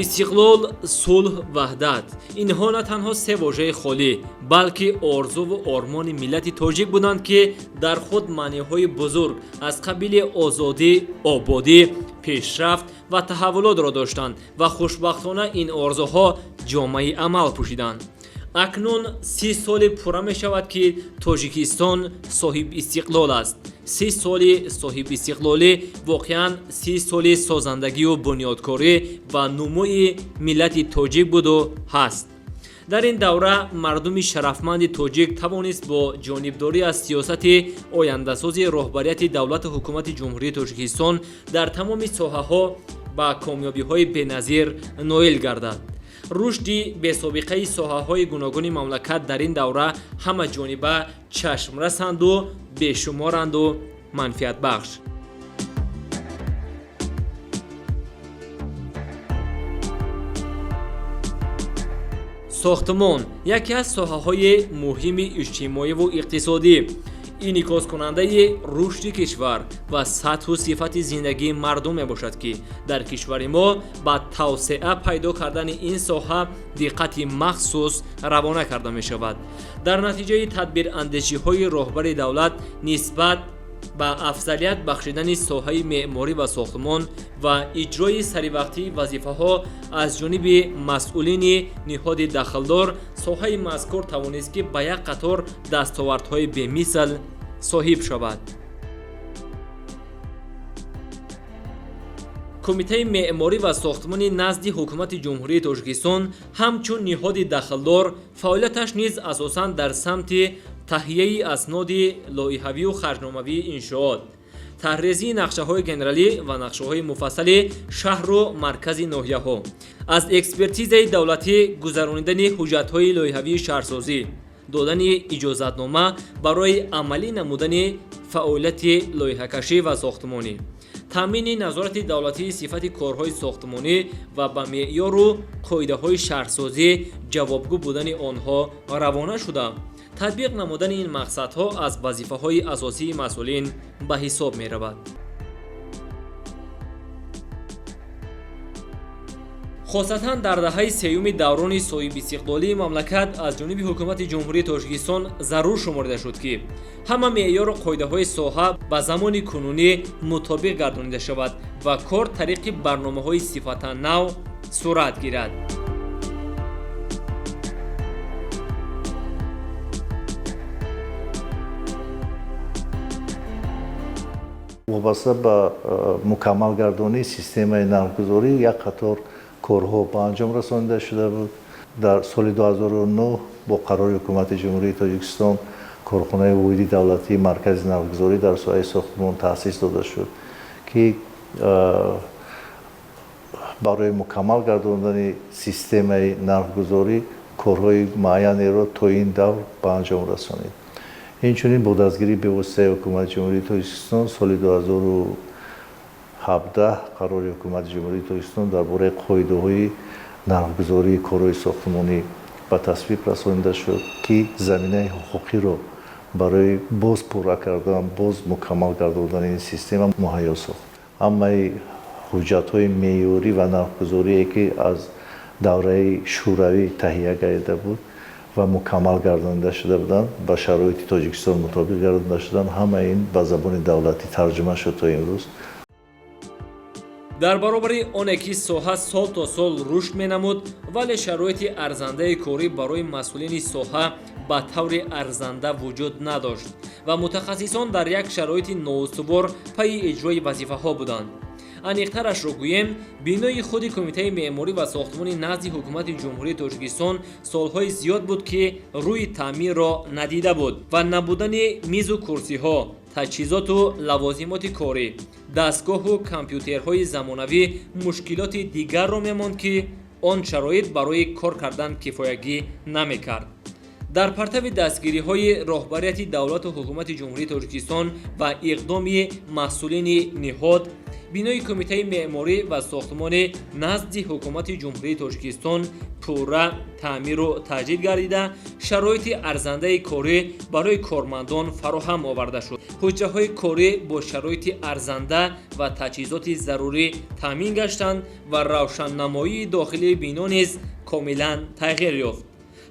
Истиқлол, сулҳ, ваҳдат — инҳо на танҳо се вожаи холӣ, балки орзуву ормони миллати тоҷик буданд, ки дар худ маъниҳои бузург аз қабили озодӣ, ободӣ, пешрафт ва таҳаввулотро доштанд ва хушбахтона ин орзуҳо ҷомаи амал пӯшиданд. Акнун 30 соли пурра мешавад, ки Тоҷикистон соҳибистиқлол аст. 30 соли соҳибистиқлолӣ воқеан 30 соли созандагию бунёдкорӣ ва нумӯи миллати тоҷик буду ҳаст. Дар ин давра мардуми шарафманди тоҷик тавонист бо ҷонибдорӣ аз сиёсати ояндасози роҳбарияти давлату ҳукумати Ҷумҳурии Тоҷикистон дар тамоми соҳаҳо ба комёбиҳои беназир ноил гардад. Рушди бесобиқаи соҳаҳои гуногуни мамлакат дар ин давра ҳамаҷониба чашмрасанду бешуморанду манфиатбахш. Сохтмон яке аз соҳаҳои муҳими иҷтимоиву иқтисодӣ, инъикоскунандаи рушди кишвар ва сатҳу сифати зиндагии мардум мебошад, ки дар кишвари мо ба тавсеа пайдо кардани ин соҳа диққати махсус равона карда мешавад. Дар натиҷаи тадбирандешиҳои роҳбари давлат нисбат ба афзалият бахшидани соҳаи меъморӣ ва сохтмон ва иҷрои саривақтии вазифаҳо аз ҷониби масъулини ниҳоди дахлдор, соҳаи мазкур тавонист, ки ба як қатор дастовардҳои бемисл соҳиб шавад. Кумитаи меъморӣ ва сохтмони назди Ҳукумати Ҷумҳурии Тоҷикистон ҳамчун ниҳоди дахлдор фаъолияташ низ асосан дар самти таҳияи асноди лоиҳавию харҷномавии иншоот, тарҳрезии нақшаҳои генералӣ ва нақшаҳои муфассали шаҳру маркази ноҳияҳо, аз экспертизаи давлатӣ гузаронидани ҳуҷҷатҳои лоиҳавии шаҳрсозӣ, додани иҷозатнома барои амалӣ намудани фаъолияти лоиҳакашӣ ва сохтмонӣ, таъмини назорати давлатии сифати корҳои сохтмонӣ ва ба меъёру қоидаҳои шаҳрсозӣ ҷавобгӯ будани онҳо равона шуда, татбиқ намудани ин мақсадҳо аз вазифаҳои асосии масъулин ба ҳисоб меравад. Хосатан дар даҳаи сеюми даврони соҳибистиқлолии мамлакат аз ҷониби Ҳукумати Ҷумҳурии Тоҷикистон зарур шуморида шуд, ки ҳама меъёру қоидаҳои соҳа ба замони кунунӣ мутобиқ гардонида шавад ва кор тариқи барномаҳои сифатан нав сурат гирад. Вобаста ба мукаммал гардонии системаи нархгузорӣ як қатор корҳо ба анҷом расонида шуда буд. Дар соли 2009 бо қарори Ҳукумати Ҷумҳурии Тоҷикистон корхонаи воҳиди давлатии маркази нархгузорӣ дар соҳаи сохтмон таъсис дода шуд, ки барои мукаммал гардондани системаи нархгузорӣ корҳои муайянеро то ин давр ба анҷом расонид. Инчунин бо дастгирии бевоситаи Ҳукумати Ҷумҳурии Тоҷикистон соли 2017 қарори Ҳукумати Ҷумҳурии Тоҷикистон дар бораи қоидаҳои нархгузории корҳои сохтмонӣ ба тасвиб расонида шуд, ки заминаи ҳуқуқиро барои боз пурра кардан, боз мукаммал гардондани ин система муҳайё сохт. Ҳамаи ҳуҷҷатҳои меъёрӣ ва нархгузорие, ки аз давраи шӯравӣ таҳия гардида буд ва мукаммал гардонида шуда буданд, ба шароити Тоҷикистон мутобиқ гардонида шуданд. Ҳамаи ин ба забони давлатӣ тарҷума шуд то имрӯз. Дар баробари оне ки соҳа сол то сол рушд менамуд, вале шароити арзандаи корӣ барои масъулини соҳа ба таври арзанда вуҷуд надошт ва мутахассисон дар як шароити ноустувор пайи иҷрои вазифаҳо буданд. Аниқтарашро гӯем, бинои худи Кумитаи меъморӣ ва сохтмони назди Ҳукумати Ҷумҳурии Тоҷикистон солҳои зиёд буд, ки рӯи таъмирро надида буд ва набудани мизу курсиҳо, таҷҳизоту лавозимоти корӣ, дастгоҳу компютерҳои замонавӣ мушкилоти дигарро мемонд, ки он шароит барои кор кардан кифоягӣ намекард. Дар партави дастгириҳои роҳбарияти давлату ҳукумати Ҷумҳурии Тоҷикистон ва иқдоми масъулини ниҳод Бинои Кумитаи меъморӣ ва сохтмонӣ назди Ҳукумати Ҷумҳурии Тоҷикистон пурра таъмиру таҷдид гардида, шароити арзандаи корӣ барои кормандон фароҳам оварда шуд. Ҳуҷраҳои корӣ бо шароити арзанда ва таҷҳизоти зарурӣ таъмин гаштанд ва равшаннамоии дохилии бино низ комилан тағйир ёфт.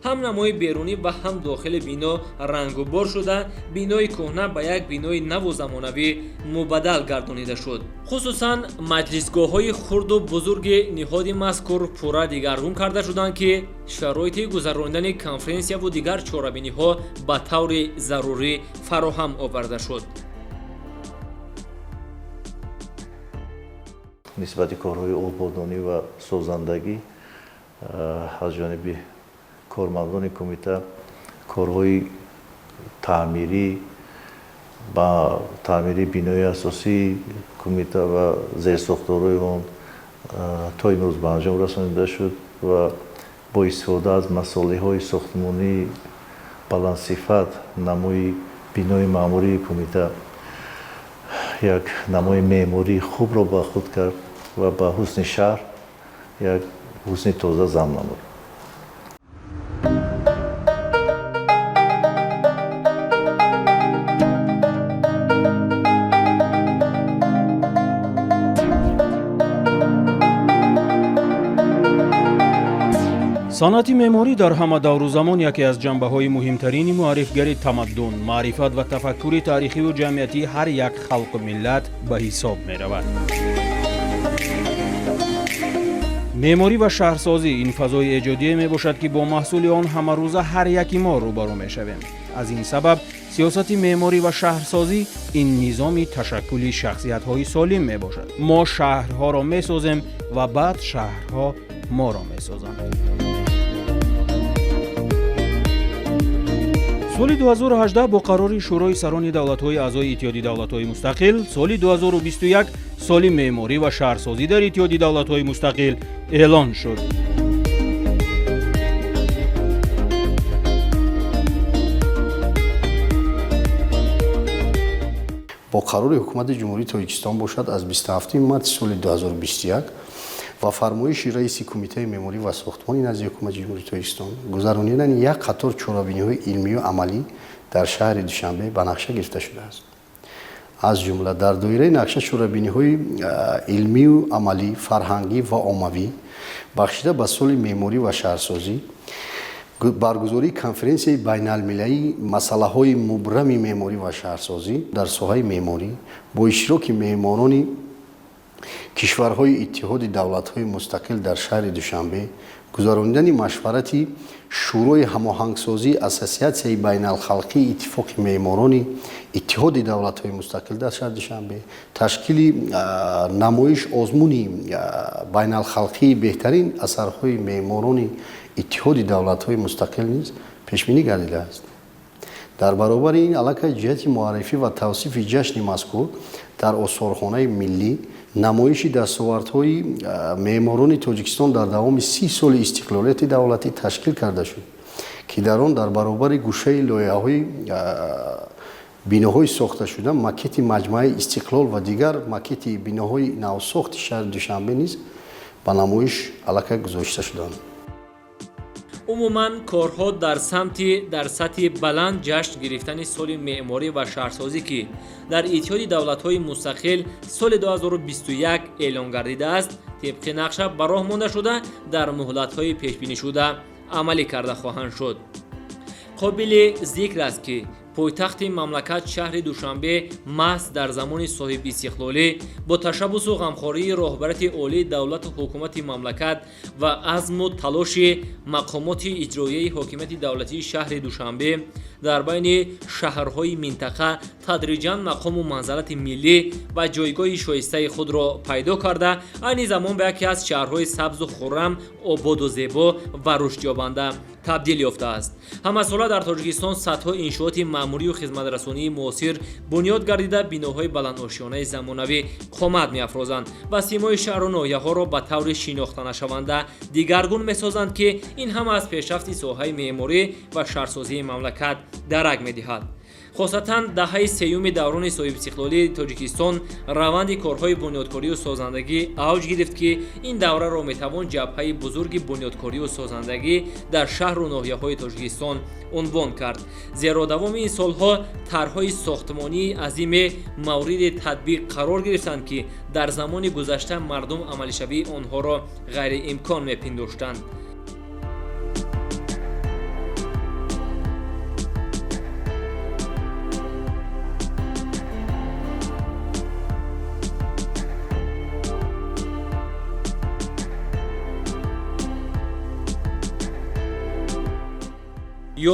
Ҳам намои берунӣ ва ҳам дохили бино рангубор шуда, бинои кӯҳна ба як бинои наву замонавӣ мубаддал гардонида шуд. Хусусан маҷлисгоҳҳои хурду бузурги ниҳоди мазкур пурра дигаргун карда шуданд, ки шароити гузаронидани конференсияву дигар чорабиниҳо ба таври зарурӣ фароҳам оварда шуд. Нисбати корҳои ободонӣ ва созандагӣ аз ҷониби кормандони кумита корҳои таъмирӣ ба таъмири бинои асосии кумита ва зерсохторҳои он то имрӯз ба анҷом расонида шуд ва бо истифода аз масолеҳҳои сохтмонии баландсифат намои бинои маъмурии кумита як намои меъмории хубро ба худ кард ва ба ҳусни шаҳр як ҳусни тоза зам намуд. Санъати меъморӣ дар ҳама давру замон яке аз ҷанбаҳои муҳимтарини муаррифгари тамаддун, маърифат ва тафаккури таърихиву ҷамъиятии ҳар як халқу миллат ба ҳисоб меравад. Меъморӣ ва шаҳрсозӣ ин фазои эҷодие мебошад, ки бо маҳсули он ҳамарӯза ҳар яки мо рӯбарӯ мешавем. Аз ин сабаб сиёсати меъморӣ ва шаҳрсозӣ ин низоми ташаккули шахсиятҳои солим мебошад. Мо шаҳрҳоро месозем ва баъд шаҳрҳо моро месозанд. Соли 2018 бо қарори Шӯрои сарони давлатҳои аъзои Иттиҳоди давлатҳои мустақил соли 2021 соли меъморӣ ва шаҳрсозӣ дар Иттиҳоди давлатҳои мустақил эълон шуд. Бо қарори Ҳукумати Ҷумҳурии Тоҷикистон бошад аз 27 марти соли 2021 ва фармоиши раиси Кумитаи меъморӣ ва сохтмони назди Ҳукумати Ҷумҳурии Тоҷикистон гузаронидани як қатор чорабиниҳои илмию амалӣ дар шаҳри Душанбе ба нақша гирифта шудааст. Аз ҷумла дар доираи нақша чорабиниҳои илмию амалӣ, фарҳангӣ ва оммавӣ бахшида ба соли меъморӣ ва шаҳрсозӣ, баргузории конференсияи байналмилалии масъалаҳои мубрами меъморӣ ва шаҳрсозӣ дар соҳаи меъморӣ бо иштироки меъморони кишварҳои Иттиҳоди давлатҳои мустақил дар шаҳри Душанбе, гузаронидани машварати Шӯрои ҳамоҳангсозии Ассотсиатсияи байналхалқии иттифоқи меъморони Иттиҳоди давлатҳои мустақил дар шаҳри Душанбе, ташкили намоиш озмуни байналхалқии беҳтарин асарҳои меъморони Иттиҳоди давлатҳои мустақил низ пешбинӣ гардидааст. Дар баробари ин аллакай ҷиҳати муаррифӣ ва тавсифи ҷашни мазкур дар осорхонаи миллӣ намоиши дастовардҳои меъморони Тоҷикистон дар давоми 30 соли истиқлолияти давлатӣ ташкил карда шуд, ки дар он дар баробари гӯшаи лоиҳаҳои биноҳои сохташуда макети маҷмӯаи Истиқлол ва дигар макети биноҳои навсохти шаҳри Душанбе низ ба намоиш аллакай гузошта шуданд. Умуман, корҳо дар самти дар сатҳи баланд ҷашн гирифтани соли меъморӣ ва шаҳрсозӣ, ки дар Иттиҳоди давлатҳои мустақил соли 2021 эълон гардидааст, тибқи нақша ба роҳ монда шуда, дар муҳлатҳои пешбинишуда амалӣ карда хоҳанд шуд. Қобили зикр аст, ки пойтахти мамлакат шаҳри Душанбе маҳз дар замони соҳибистиқлолӣ бо ташаббусу ғамхории роҳбарияти олии давлату ҳукумати мамлакат ва азму талоши мақомоти иҷроияи ҳокимияти давлатии шаҳри Душанбе дар байни шаҳрҳои минтақа тадриҷан мақому манзалати миллӣ ва ҷойгоҳи шоистаи худро пайдо карда, айни замон ба яке аз шаҳрҳои сабзу хуррам, ободу зебо ва рушдёбанда табдил ёфтааст. Ҳамасола дар Тоҷикистон садҳо иншооти маъмурию хизматрасонии муосир бунёд гардида, биноҳои баландошёнаи замонавӣ қомат меафрозанд ва симои шаҳру ноҳияҳоро ба таври шинохтанашаванда дигаргун месозанд, ки ин ҳама аз пешрафти соҳаи меъморӣ ва шаҳрсозии мамлакат дарак медиҳад. Хосатан даҳаи сеюми даврони соҳибистиқлолии Тоҷикистон раванди корҳои бунёдкорию созандагӣ авҷ гирифт, ки ин давраро метавон ҷабҳаи бузурги бунёдкорию созандагӣ дар шаҳру ноҳияҳои Тоҷикистон унвон кард. Зеро давоми ин солҳо тарҳҳои сохтмонии азиме мавриди татбиқ қарор гирифтанд, ки дар замони гузашта мардум амалишавии онҳоро ғайриимкон мепиндоштанд.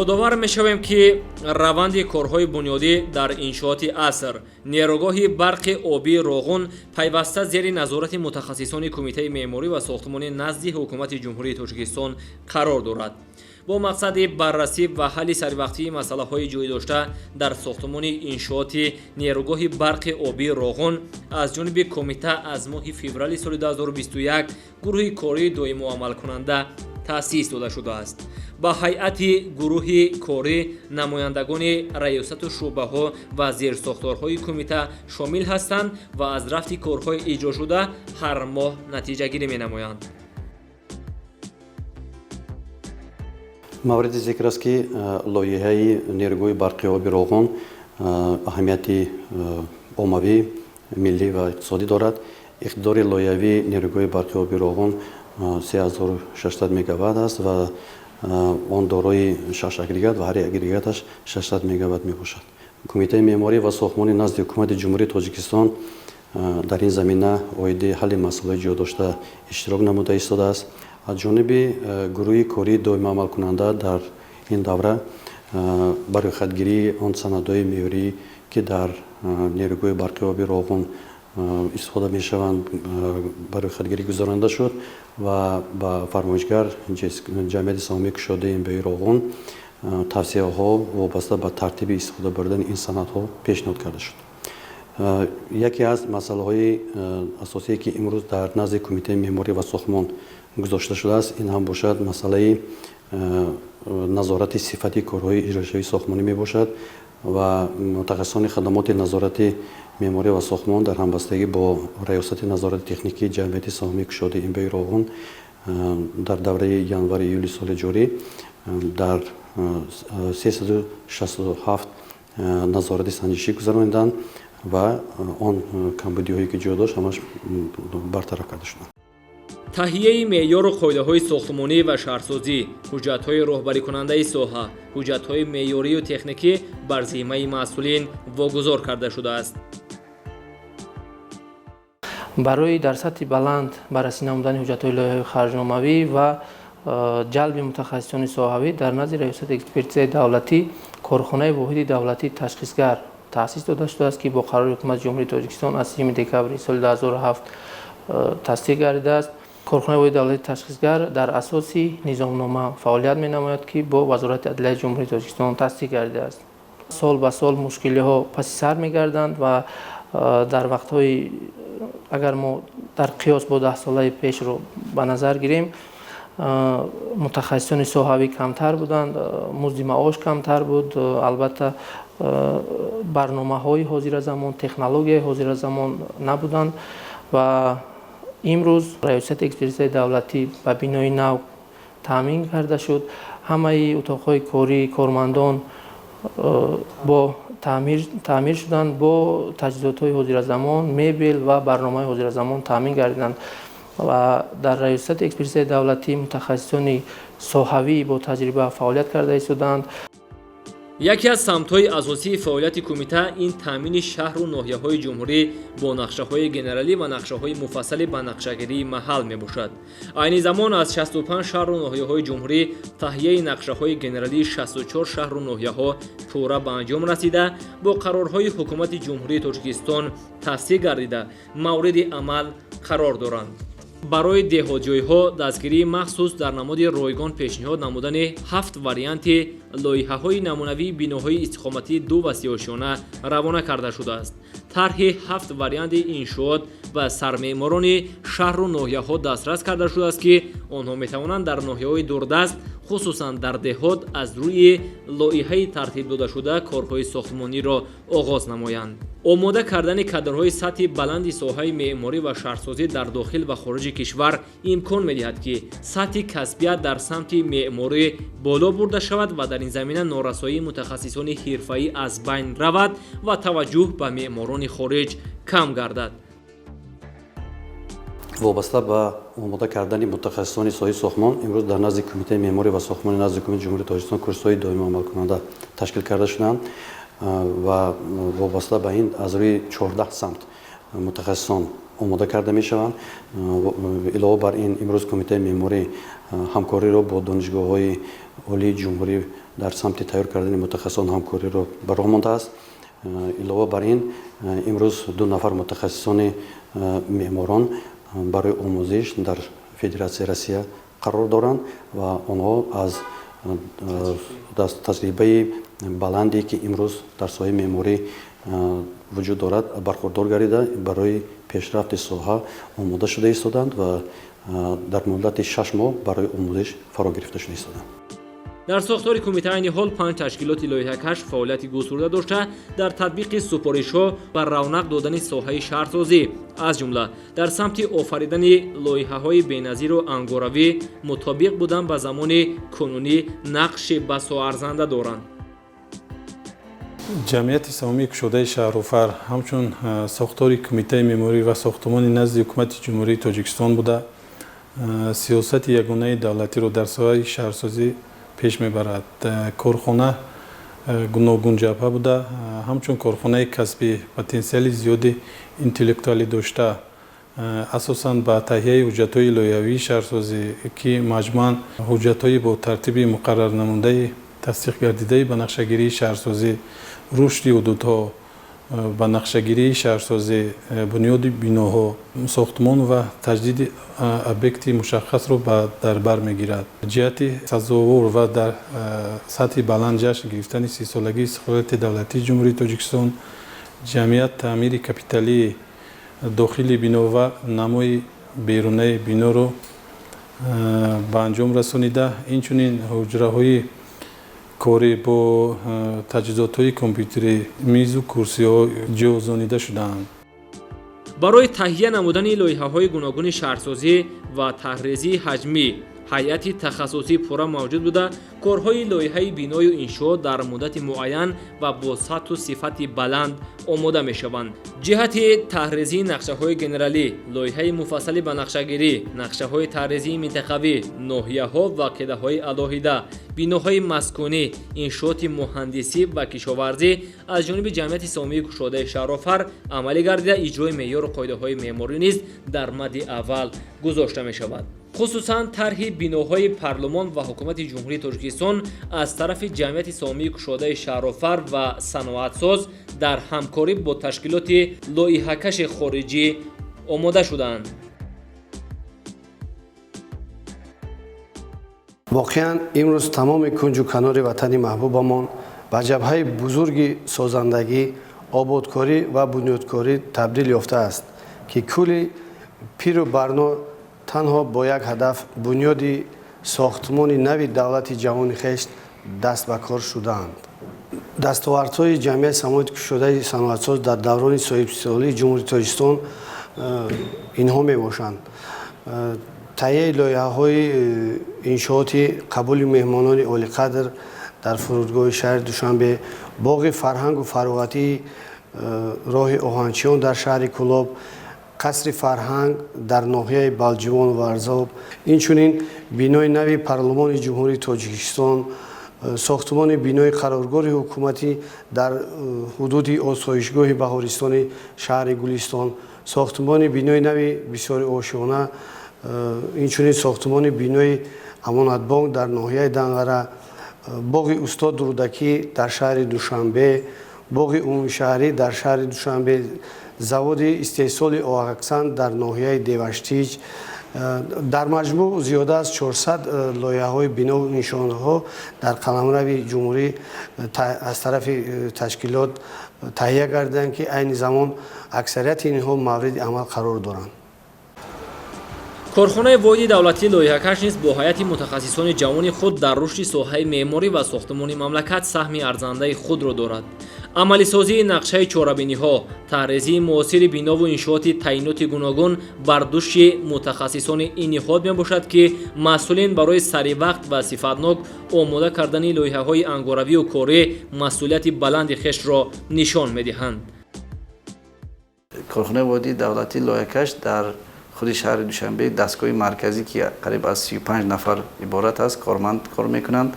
Ёдовар мешавем, ки раванди корҳои бунёдӣ дар иншооти аср нерӯгоҳи барқи обии Роғун пайваста зери назорати мутахассисони Кумитаи меъморӣ ва сохтмонӣ назди Ҳукумати Ҷумҳурии Тоҷикистон қарор дорад. Бо мақсади баррасӣ ва ҳалли саривақтии масъалаҳои ҷой дошта дар сохтмони иншооти нерӯгоҳи барқи обии Роғун аз ҷониби кумита аз моҳи феврали соли 2021 гурӯҳи кории доимоамалкунанда таъсис дода шудааст. Ба ҳайати гурӯҳи корӣ намояндагони раёсату шӯъбаҳо ва зерсохторҳои кумита шомил ҳастанд ва аз рафти корҳои иҷрошуда ҳар моҳ натиҷагирӣ менамоянд. Мавриди зикр аст, ки лоиҳаи нерӯгоҳи барқи оби Роғун аҳамияти оммавӣ, миллӣ ва иқтисодӣ дорад. Иқтидори лоиҳавии нерӯгоҳи барқи оби Роғун 3600 мегаватт аст ва он дорои 6 агрегат ва ҳар агрегаташ 600 мегаватт мебошад. Кумитаи меъморӣ ва сохтмонӣ назди Ҳукумати Ҷумҳурии Тоҷикистон дар ин замина оиди ҳалли масъалаҳои ҷойдошта иштирок намуда истодааст. Аз ҷониби гурӯҳи кории доимоамалкунанда дар ин давра ба рӯйхатгирии он санадҳои меъёрӣ, ки дар нерӯгоҳи барқи оби Роғун истифода мешаванд, ба рӯйхатгирӣ гузаронида шуд ва ба фармоишгар Ҷамъияти саҳомии кушодаи МБИ Роғун тавсияҳо вобаста ба тартиби истифода бурдани ин санадҳо пешниҳод карда шуд. Яке аз масъалаҳои асосие, ки имрӯз дар назди Кумитаи меъморӣ ва сохтмон гузошта шудааст, ин ҳам бошад масъалаи назорати сифати корҳои иҷрошавии сохтмонӣ мебошад ва мутахассисони хадамоти назорати меъморӣ ва сохтмон дар ҳамбастагӣ бо Раёсати назорати техникии Ҷамъияти саҳомии кушодаи МБИ Роғун дар давраи январи июли соли ҷорӣ дар 367 назорати санҷишӣ гузарониданд ва он камбудиҳое, ки ҷой дошт, ҳамаш бартараф карда шуданд. Таҳияи меъёру қоидаҳои сохтмонӣ ва шаҳрсозӣ, ҳуҷҷатҳои роҳбарикунандаи соҳа, ҳуҷҷатҳои меъёрию техникӣ бар зиммаи масъулин вогузор карда шудааст. Барои дар сатҳи баланд баррасӣ намудани ҳуҷҷатҳои лоиҳаи харҷномавӣ ва ҷалби мутахассисони соҳавӣ дар назди Раёсати экспертизаи давлатӣ корхонаи воҳиди давлатии ташхисгар таъсис дода шудааст, ки бо қарори Ҳукумати Ҷумҳурии Тоҷикистон аз 3 декабри соли 2007 тасдиқ гардидааст. Корхонаи воҳиди давлатии ташхисгар дар асоси низомнома фаъолият менамояд, ки бо Вазорати адлияи Ҷумҳурии Тоҷикистон тасдиқ гардидааст. Сол ба сол мушкилиҳо паси сар мегарданд ва дар вақтҳои агар мо дар қиёс бо 10 солаи пешро ба назар гирем, мутахассисони соҳавӣ камтар буданд, музди маош камтар буд. Албатта, барномаҳои ҳозиразамон, технологияи ҳозиразамон набуданд ва имрӯз Раёсати экспертизаи давлатӣ ба бинои нав таъмин карда шуд. Ҳамаи утоқҳои кории кормандон бо таъмир шуданд, бо таҷҳизотҳои ҳозиразамон, мебел ва барномаҳои ҳозиразамон таъмин гардиданд ва дар Раёсати экспертизаи давлатӣ мутахассисони соҳавӣ бо таҷриба фаъолият карда истодаанд. Яке аз самтҳои асосии фаъолияти кумита ин таъмини шаҳру ноҳияҳои ҷумҳурӣ бо нақшаҳои генералӣ ва нақшаҳои муфассали ба нақшагирии маҳал мебошад. Айни замон аз 65 шаҳру ноҳияҳои ҷумҳурӣ таҳияи нақшаҳои генералии 64 шаҳру ноҳияҳо пурра ба анҷом расида, бо қарорҳои Ҳукумати Ҷумҳурии Тоҷикистон тасдиқ гардида, мавриди амал қарор доранд. Барои деҳотҷойҳо дастгирии махсус дар намуди ройгон пешниҳод намудани ҳафт варианти лоиҳаҳои намунавии биноҳои истиқоматии ду ва сеошёна равона карда шудааст. Тарҳи ҳафт варианти иншоот ба сармеъморони шаҳру ноҳияҳо дастрас карда шудааст, ки онҳо метавонанд дар ноҳияҳои дурдаст Хусусан дар деҳот аз рӯи лоиҳаи тартиб додашуда корҳои сохтмониро оғоз намоянд. Омода кардани кадрҳои сатҳи баланди соҳаи меъморӣ ва шаҳрсозӣ дар дохил ва хориҷи кишвар имкон медиҳад, ки сатҳи касбият дар самти меъморӣ боло бурда шавад ва дар ин замина норасоии мутахассисони ҳирфаӣ аз байн равад ва таваҷҷӯҳ ба меъморони хориҷ кам гардад. Вобаста ба омода кардани мутахассисони соҳаи сохтмон, имрӯз дар назди Кумитаи меъморӣ ва сохтмони назди Ҳукумати Ҷумҳурии Тоҷикистон курсҳои доимӣ амалкунанда ташкил карда шуданд ва вобаста ба ин аз рӯи 14 самт мутахассисон омода карда мешаванд. Илова бар ин, имрӯз Кумитаи меъморӣ ҳамкориро бо донишгоҳҳои олии ҷумҳурӣ дар самти тайёр кардани мутахассисон ҳамкориро ба роҳ мондааст. Илова бар ин, имрӯз ду нафар мутахассисони меъморон барои омӯзиш дар Федератсияи Россия қарор доранд ва онҳо аз таҷрибаи баланде, ки имрӯз дар соҳаи меъморӣ вуҷуд дорад, бархурдор гардида, барои пешрафти соҳа омода шуда истоданд ва дар муҳлати 6 моҳ барои омӯзиш фаро гирифта шуда истоданд. Дар сохтори кумита айни ҳол панҷ ташкилоти лоиҳакаш фаъолияти густурда дошта, дар татбиқи супоришҳо ва равнақ додани соҳаи шаҳрсозӣ, аз ҷумла дар самти офаридани лоиҳаҳои беназиру ангоравӣ, мутобиқ будан ба замони кунунӣ нақши басо арзанда доранд. Ҷамъияти саҳомии кушодаи Шаҳрофар ҳамчун сохтори Кумитаи меъморӣ ва сохтмони назди Ҳукумати Ҷумҳурии Тоҷикистон буда, сиёсати ягонаи давлатиро дар соҳаи шаҳрсозӣ пеш мебарад. Корхона гуногунҷабҳа буда, ҳамчун корхонаи касбӣ потенсиали зиёди интеллектуалӣ дошта, асосан ба таҳияи ҳуҷҷатҳои лоиҳавии шаҳрсозӣ, ки маҷмӯан ҳуҷҷатҳои бо тартиби муқаррарнамудаи тасдиқ гардидаи ба нақшагирии шаҳрсозӣ, рушди ҳудудҳо, ба нақшагирии шаҳрсозӣ, бунёди биноҳо, сохтмон ва таҷдиди объекти мушаххасро дар бар мегирад. Ҷиҳати сазовор ва дар сатҳи баланд ҷашн гирифтани 30-солагии истиқлолияти давлатии Ҷумҳурии Тоҷикистон, ҷамъият таъмири капиталии дохили бино ва намои берунаи биноро ба анҷом расонида, инчунин ҳуҷраҳои корӣ бо таҷҳизотҳои компютерӣ, мизу курсиҳо ҷиҳозонида шудаанд. Барои таҳия намудани лоиҳаҳои гуногуни шаҳрсозӣ ва тарҳрезии ҳаҷмӣ ҳайати тахассусӣ пурра мавҷуд буда, корҳои лоиҳаи биною иншоот дар муддати муайян ва бо сатҳу сифати баланд омода мешаванд. Ҷиҳати тарҳрезии нақшаҳои генералӣ, лоиҳаи муфассали ба нақшагирӣ, нақшаҳои тарҳрезии минтақавӣ, ноҳияҳо ва қитъаҳои алоҳида, биноҳои маскунӣ, иншооти муҳандисӣ ва кишоварзӣ аз ҷониби ҷамъияти саҳомии кушодаи Шаҳрофар амалӣ гардида, иҷрои меъёру қоидаҳои меъморӣ низ дар мадди аввал гузошта мешавад. Хусусан тарҳи биноҳои парлумон ва Ҳукумати Ҷумҳурии Тоҷикистон аз тарафи ҷамъияти саҳомии кушодаи Шаҳрофар ва Саноатсоз дар ҳамкорӣ бо ташкилоти лоиҳакаши хориҷӣ омода шудаанд. Воқеан, имрӯз тамоми кунҷу канори ватани маҳбубамон ба ҷабҳаи бузурги созандагӣ, ободкорӣ ва бунёдкорӣ табдил ёфтааст, ки кулли пиру барно танҳо бо як ҳадаф, бунёди сохтмони нави давлати ҷавони хеш, даст ба кор шудаанд. Дастовардҳои ҷамъияти саҳомии кушодаи Саноатсоз дар даврони соҳибистиқлолии Ҷумҳурии Тоҷикистон инҳо мебошанд: таҳияи лоиҳаҳои иншооти қабули меҳмонони олиқадр дар фурудгоҳи шаҳри Душанбе, боғи фарҳангу фароғатии роҳи оҳанчиён дар шаҳри Кӯлоб, қасри фарҳанг дар ноҳияи Балҷувон Варзоб, инчунин бинои нави парлумони Ҷумҳурии Тоҷикистон, сохтмони бинои қароргоҳи ҳукуматӣ дар ҳудуди осоишгоҳи Баҳористони шаҳри Гулистон, сохтмони бинои нави бисёриошёна, инчунин сохтмони бинои Амонатбонк дар ноҳияи Данғара, боғи устод Рӯдакӣ дар шаҳри Душанбе, боғи умумишаҳрӣ дар шаҳри Душанбе, заводи истеҳсоли оҳаксан дар ноҳияи Деваштич. Дар маҷмӯъ зиёда аз 400 лоиҳаҳои бинову иншоотҳо дар қаламрави ҷумҳурӣ аз тарафи ташкилот таҳия гардиданд, ки айни замон аксарияти инҳо мавриди амал қарор доранд. Корхонаи воҳиди давлатии лоиҳакаш низ бо ҳайати мутахассисони ҷавони худ дар рушди соҳаи меъморӣ ва сохтмони мамлакат саҳми арзандаи худро дорад. Амалисозии нақшаи чорабиниҳо, тарҳрезии муосири бинову иншооти таъиноти гуногун бар дӯши мутахассисони ин ниҳод мебошад, ки масъулин барои саривақт ва сифатнок омода кардани лоиҳаҳои ангоравию корӣ масъулияти баланди хешро нишон медиҳанд. Корхонаи воҳиди давлатии лоиҳакаш дар худи шаҳри Душанбе дастгоҳи марказӣ, ки қариб аз 35 нафар иборат аст, корманд кор мекунанд.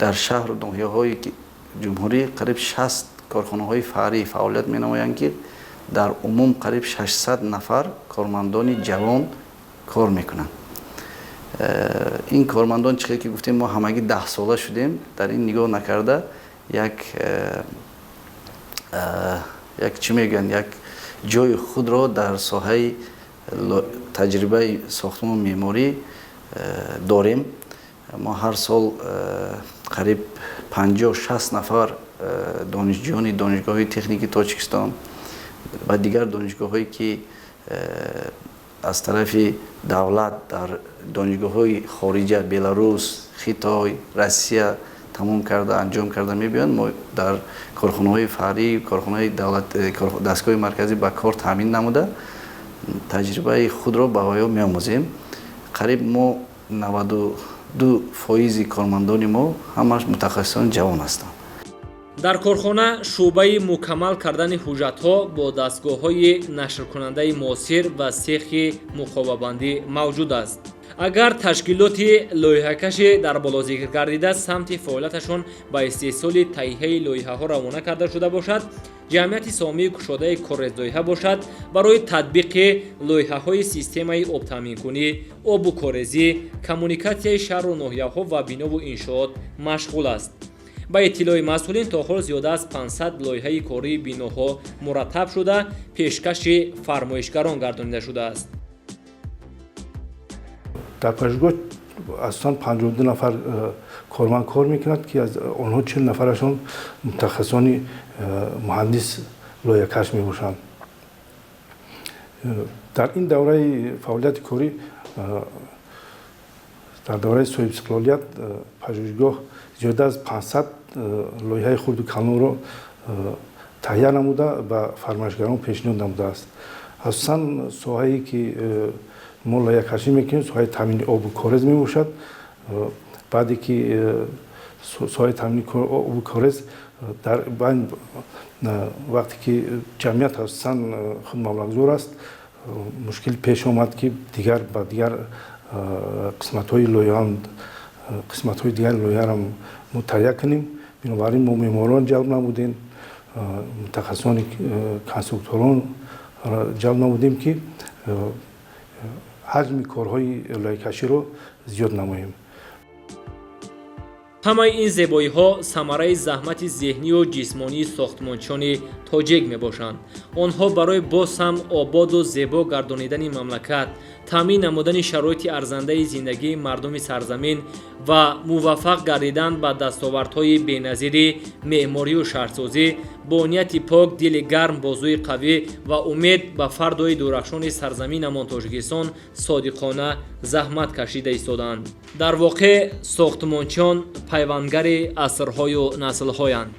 Дар шаҳру ноҳияҳои ҷумҳурӣ қариб 60 корхонаҳои фаръӣ фаъолият менамоянд, ки дар умум қариб 600 нафар кормандони ҷавон кор мекунанд. Ин кормандон, чӣ ки гуфтем, мо ҳамагӣ 10сола шудем, дар ин нигоҳ накарда, як чӣ мегӯянд, як ҷои худро дар соҳаи таҷрибаи сохтмону меъморӣ дорем. Мо ҳар сол қариб 50-60 нафар донишҷӯёни Донишгоҳи техникии Тоҷикистон ва дигар донишгоҳҳое, ки аз тарафи давлат дар донишгоҳҳои хориҷа, Беларус, Хитой, Россия тамом карда, анҷом карда мебиёянд, мо дар корхонаҳои фаръӣ, корхонаҳои дастгоҳи марказӣ ба кор таъмин намуда, таҷрибаи худро ба оё меомӯзем. Қариб мо 92 фоизи кормандони мо ҳамаш мутахассисони ҷавон ҳастанд. Дар корхона шӯъбаи мукаммал кардани ҳуҷҷатҳо бо дастгоҳҳои нашркунандаи муосир ва сехи муқовабандӣ мавҷуд аст. Агар ташкилоти лоиҳакаши дар боло зикр гардида самти фаъолияташон ба истеҳсоли таҳияи лоиҳаҳо равона карда шуда бошад, ҷамъияти саҳомии кушодаи Корезлоиҳа бошад, барои татбиқи лоиҳаҳои системаи обтаъминкунӣ, обу корезӣ, коммуникатсияи шаҳру ноҳияҳо ва бинову иншоот машғул аст. Ба иттилои масъулин, то ҳол зиёда аз 500 лоиҳаи кории биноҳо мураттаб шуда, пешкаши фармоишгарон гардонида шудааст. Дар пажӯҳишгоҳ асосан 52 нафар корманд кор мекунад, ки аз онҳо 40 нафарашон мутахассисони муҳандис лоиҳакаш мебошанд. Дар ин давраи фаъолияти корӣ, дар давраи соҳибистиқлолият, пажӯҳишгоҳ зиёда аз 500 лоиҳаи хурду калонро таҳия намуда, ба фармоишгарон пешниҳод намудааст. Асосан соҳае, ки мо лоиҳакашӣ мекунем, соҳаи таъмини обу корез мебошад. Баъде ки соҳаи таъмини обу корез дар вақте ки ҷамъият асосан худ маблағгузор аст, мушкил пеш омад, ки дигар ба дигар қисматҳои лоиҳа, қисматҳои дигари лоиҳаро мо таҳия кунем. Бинобар ин мо меъморон ҷалб намудем, мутахассисони конструкторон ҷалб намудем, ки ҳаҷми корҳои лоиҳакаширо зиёд намоем. Ҳамаи ин зебоиҳо самараи заҳмати зеҳнию ҷисмонии сохтмончиёни тоҷик мебошанд. Онҳо барои боз ҳам ободу зебо гардонидани мамлакат, таъмин намудани шароити арзандаи зиндагии мардуми сарзамин ва муваффақ гардидан ба дастовардҳои беназири меъморию шаҳрсозӣ бо нияти пок, дили гарм, бозуи қавӣ ва умед ба фардои дурахшони сарзаминамон Тоҷикистон содиқона заҳмат кашида истодаанд. Дар воқеъ, сохтмончиён пайвандгари асрҳою наслҳоянд.